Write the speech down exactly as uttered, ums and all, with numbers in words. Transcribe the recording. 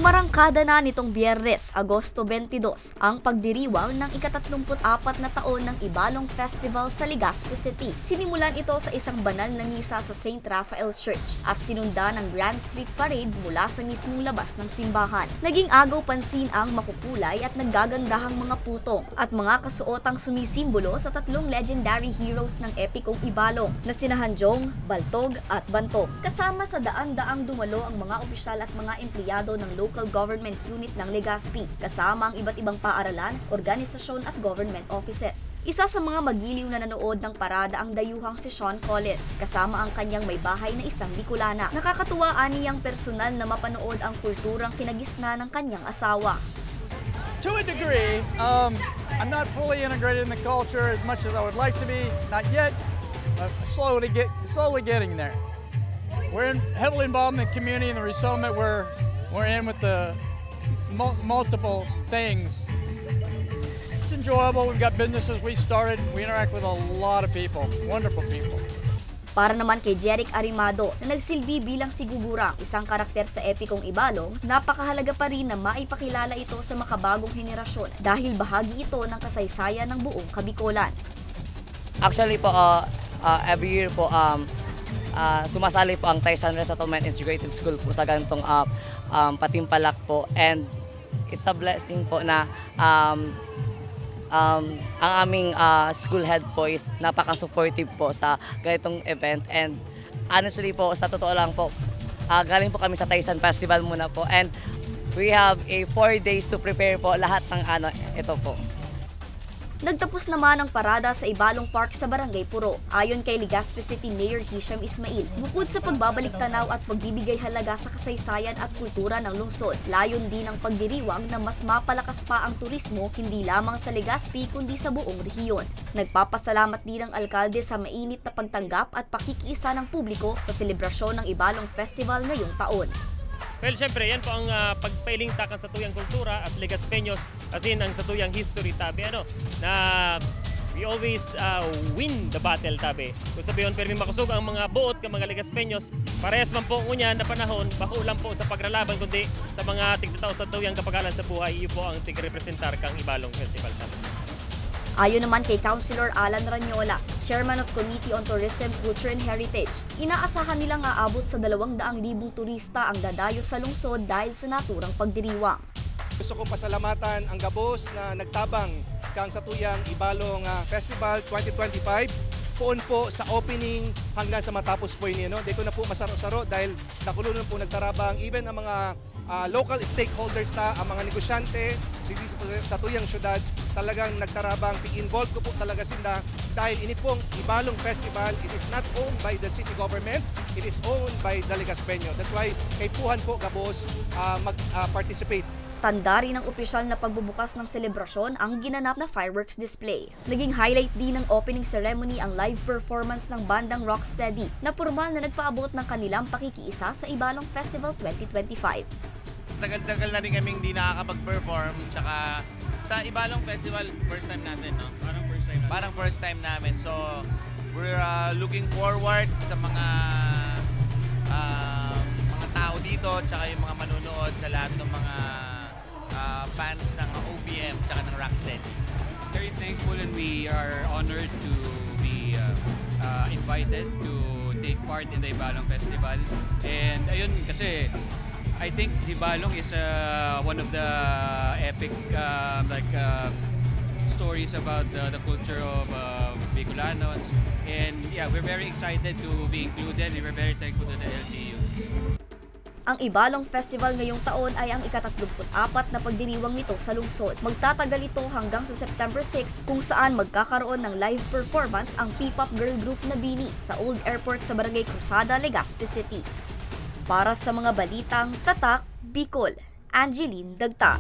Marangkada na nitong Biyernes, Agosto twenty-two, ang pagdiriwang ng ika-tatlumput-apat na taon ng Ibalong Festival sa Legazpi City. Sinimulan ito sa isang banal na misa sa Saint Raphael Church at sinundan ng Grand Street Parade mula sa mismong labas ng simbahan. Naging agaw pansin ang makukulay at naggagandahang mga putong at mga kasuotang sumisimbolo sa tatlong legendary heroes ng epikong Ibalong na sina Hanjong, Baltog at Bantog. Kasama sa daan-daang dumalo ang mga opisyal at mga empleyado ng local government unit ng Legazpi, kasama ang iba't ibang paaralan, organisasyon at government offices. Isa sa mga magiliw na nanood ng parada ang dayuhang si Sean Collins, kasama ang kanyang may bahay na isang Bicolana. Nakakatuwa ani ang personal na mapanood ang kulturang kinagisnan ng kanyang asawa. To a degree, um, I'm not fully integrated in the culture as much as I would like to be, not yet, but slowly get slowly getting there. We're in, heavily involved in the community and the resettlement we're we're in with the mul- multiple things. It's enjoyable. We've got businesses we started. We interact with a lot of people, wonderful people. Para naman kay Jeric Arimado na nagsilbi bilang si Gugurang, isang karakter sa epikong Ibalong, napakahalaga pa rin na maipakilala ito sa makabagong henerasyon dahil bahagi ito ng kasaysayan ng buong Kabikolan. Actually po, uh, uh, every year po, um, uh, sumasali po ang Taysan Resettlement Integrated School po sa ganitong uh, um, patimpalak po. And it's a blessing po na um, um, ang aming uh, school head po is napaka-supportive po sa ganitong event. And honestly po, sa totoo lang po, uh, galing po kami sa Taysan Festival muna po. And we have a four days to prepare po lahat ng ano, ito po. Nagtapos naman ang parada sa Ibalong Park sa Barangay Puro. Ayon kay Legazpi City Mayor Hisham Ismail, bukod sa pagbabalik tanaw at pagbibigay halaga sa kasaysayan at kultura ng lungsod, layon din ang pagdiriwang na mas mapalakas pa ang turismo hindi lamang sa Legazpi kundi sa buong rehiyon. Nagpapasalamat din ang alkalde sa mainit na pagtanggap at pakikiisa ng publiko sa selebrasyon ng Ibalong Festival ngayong taon. Well, syempre, yan po ang uh, pagpailing ta kan satuyang kultura as Legazpeños, as in ang satuyang history tabi, ano, na we always uh, win the battle tabi. Kung sabihin, permi makosog ang mga buot ng mga Legazpeños, parehas man po ngunyan na panahon, bako lang po sa pagralaban, kundi sa mga tigtatao sa tuyang kapagalan sa buhay, iyo po ang tigrepresentar kang Ibalong Festival tabi. Ayon naman kay Councilor Alan Ranyola, Chairman of Committee on Tourism, Culture and Heritage, inaasahan nilang aabot sa dalawang daang libong turista ang dadayo sa lungsod dahil sa naturang pagdiriwang. Gusto ko pasalamatan ang gabos na nagtabang kang satuyang Ibalong uh, Festival twenty twenty-five. Poon po sa opening hanggang sa matapos po ini. No? Di ko na po masaro-saro dahil nakulo na po nagtarabang. Even ang mga uh, local stakeholders ta, ang mga negosyante dito sa, sa tuyang syudad, talagang nagtarabang. Pi-involve ko po talaga sinda dahil ini pong Ibalong Festival, it is not owned by the city government, it is owned by the Legazpeño. That's why kaipuhan po gabos uh, mag-participate. Uh, Tanda rin ng opisyal na pagbubukas ng selebrasyon ang ginanap na fireworks display. Naging highlight din ng opening ceremony ang live performance ng bandang Rocksteady na pormal na nagpaabot ng kanilang pakikiisa sa Ibalong Festival twenty twenty-five. Tagal-tagal na rin kaming hindi nakakapag-perform, tsaka sa Ibalong Festival, first time natin, no? Parang first time natin. Parang first time namin. So, we're uh, looking forward sa mga uh, mga tao dito, tsaka yung mga manonood, sa lahat ng mga uh, fans ng O P M tsaka ng Rocksteady. Very thankful and we are honored to be uh, uh, invited to take part in the Ibalong Festival. And ayun, kasi I think Ibalong is uh, one of the epic uh, like uh, stories about the, the culture of uh, Bicolanos. And yeah, we're very excited to be included and we're very thankful to the L G U. Ang Ibalong Festival ngayong taon ay ang ika-tatlumput-apat na pagdiriwang nito sa lungsod. Magtatagal ito hanggang sa September six, kung saan magkakaroon ng live performance ang P-pop girl group na Bini sa Old Airport sa Barangay Cruzada, Legazpi City. Para sa mga balitang Tatak Bicol, Angeline Dagta.